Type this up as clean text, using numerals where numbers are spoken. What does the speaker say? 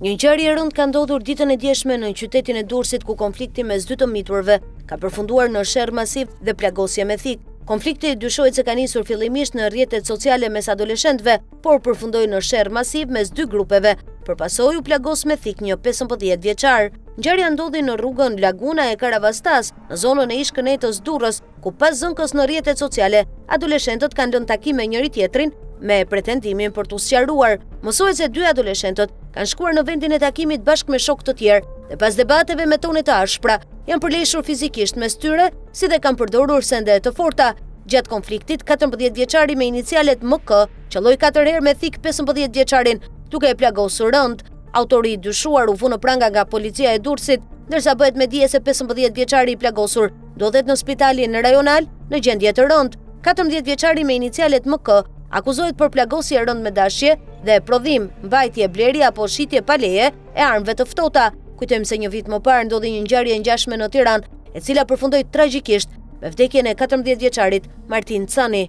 Një ngjarje e rëndë ka ndodhur ditën e djeshme në qytetin e Durrësit ku konflikti mes dy të miturve ka përfunduar në sherr masiv dhe plagosje me thikë. Konflikti dyshohet se ka nisur fillimisht në rrjetet sociale mes adoleshentëve, por përfundoi në sherr masiv mes dy grupeve. Për pasojë u plagos me thikë një 15 vjeçar. Ngjarja ndodhi në rrugën Laguna e Karavastasë, në zonën e ish-kënetës Durrës, ku pas zënkës në rrjetet sociale, adoleshentët kanë lënë takim me njëri-tjetrin me pretendimin për t'u sqaruar. Mësohet se dy adoleshentët kanë shkuar në vendin e takimit bashkë me shokë të tjerë dhe pas debateve me tone të ashpra, janë përleshur fizikisht mes tyre, si dhe kanë përdorur sende të forta. Gjatë konfliktit, 14 vjeçari me inicialet MK qëlloi 4 herë me thikë 15 vjeçarin, duke e plagosur rëndë. Autori i dyshuar u vu në pranga nga policia e Durrësit, ndërsa bëhet me dije se 15 vjeçari i plagosur ndodhet në spitalin rajonal në gjendje të rëndë. 14 vjeçari me inicialet MK akuzohet për plagosje e rëndë me dashje dhe prodhim, mbajtje, blerje apo shitje pa leje e armëve të ftohta. Kujtojmë se një vit më parë ndodhi një ngjarje e ngjashme në Tiranë, e cila përfundoi tragjikisht me vdekjen e 14 vjeçarit Martin Cani.